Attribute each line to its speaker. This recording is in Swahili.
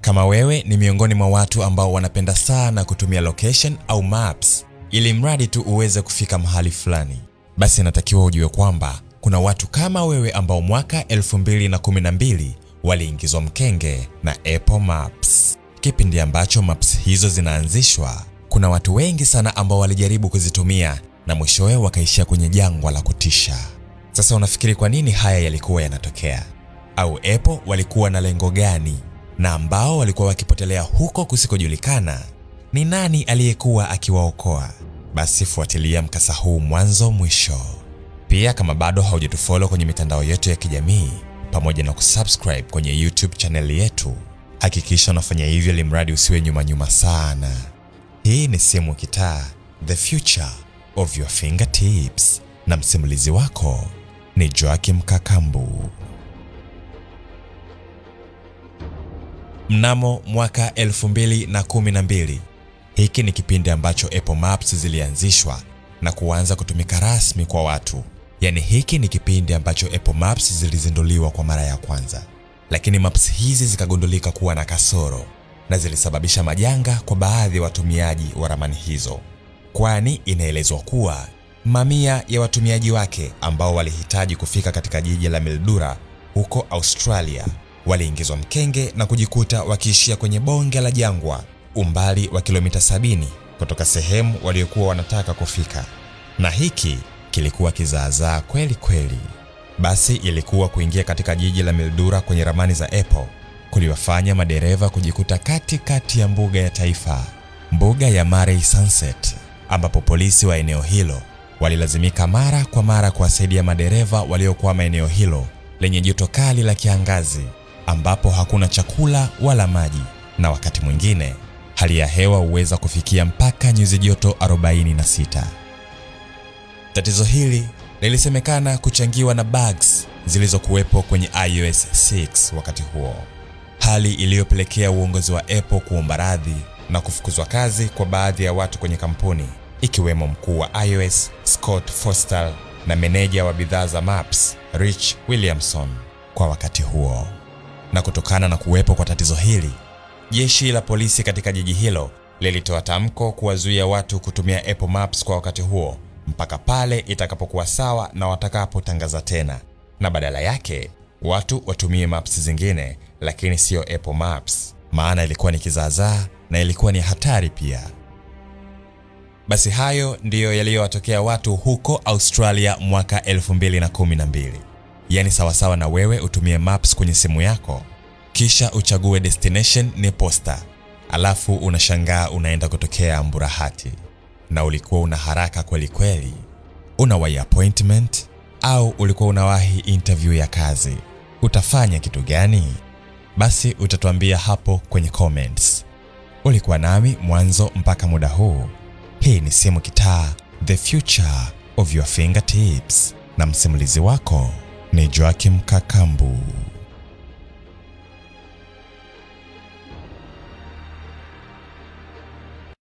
Speaker 1: Kama wewe ni miongoni mwa watu ambao wanapenda sana kutumia location au maps ili mradi tu uweze kufika mahali fulani, basi inatakiwa ujue kwamba kuna watu kama wewe ambao mwaka 2012 waliingizwa mkenge na Apple Maps. Kipindi ambacho maps hizo zinaanzishwa, kuna watu wengi sana ambao walijaribu kuzitumia na mwishowe wakaishia kwenye jangwa la kutisha. Sasa unafikiri kwa nini haya yalikuwa yanatokea? Au Apple walikuwa na lengo gani? Na ambao walikuwa wakipotelea huko kusikojulikana, ni nani aliyekuwa akiwaokoa? Basi fuatilia mkasa huu mwanzo mwisho. Pia kama bado haujatufollow kwenye mitandao yetu ya kijamii pamoja na kusubscribe kwenye YouTube channel yetu, hakikisha unafanya hivyo ili mradi usiwe nyuma nyuma sana. Hii ni Simu Kitaa, the future of your fingertips, na msimulizi wako ni Joakim Kakambu. Mnamo mwaka 2012, hiki ni kipindi ambacho Apple Maps zilianzishwa na kuanza kutumika rasmi kwa watu. Yani hiki ni kipindi ambacho Apple Maps zilizinduliwa kwa mara ya kwanza. Lakini maps hizi zikagundulika kuwa na kasoro na zilisababisha majanga kwa baadhi ya watumiaji wa ramani hizo. Kwani inaelezwa kuwa mamia ya watumiaji wake ambao walihitaji kufika katika jiji la Mildura huko Australia waliingizwa mkenge na kujikuta wakiishia kwenye bonge la jangwa umbali wa kilomita 70 kutoka sehemu waliokuwa wanataka kufika. Na hiki kilikuwa kizaazaa kweli kweli. Basi ilikuwa kuingia katika jiji la Mildura kwenye ramani za Apple kuliwafanya madereva kujikuta katikati ya mbuga ya taifa, mbuga ya Murray Sunset, ambapo polisi wa eneo hilo walilazimika mara kwa mara kuwasaidia madereva waliokuwa eneo hilo lenye joto kali la kiangazi, ambapo hakuna chakula wala maji, na wakati mwingine hali ya hewa huweza kufikia mpaka nyuzi joto 46. Tatizo hili lilisemekana kuchangiwa na bugs zilizokuwepo kwenye iOS 6 wakati huo, hali iliyopelekea uongozi wa Apple kuomba radhi na kufukuzwa kazi kwa baadhi ya watu kwenye kampuni, ikiwemo mkuu wa iOS Scott Forstall na meneja wa bidhaa za Maps Rich Williamson kwa wakati huo. Na kutokana na kuwepo kwa tatizo hili, jeshi la polisi katika jiji hilo lilitoa tamko kuwazuia watu kutumia Apple Maps kwa wakati huo mpaka pale itakapokuwa sawa na watakapotangaza tena, na badala yake watu watumie maps zingine, lakini sio Apple Maps, maana ilikuwa ni kizaazaa na ilikuwa ni hatari pia. Basi hayo ndiyo yaliyowatokea watu huko Australia mwaka 2012. Yani sawasawa na wewe utumie maps kwenye simu yako, kisha uchague destination ni posta, alafu unashangaa unaenda kutokea Mburahati, na ulikuwa una haraka kweli kweli. Unawahi appointment au ulikuwa unawahi interview ya kazi. Utafanya kitu gani? Basi utatuambia hapo kwenye comments. Ulikuwa nami mwanzo mpaka muda huu. Hii ni Simu Kitaa, the future of your fingertips, na msimulizi wako ni Joakim Kakambu.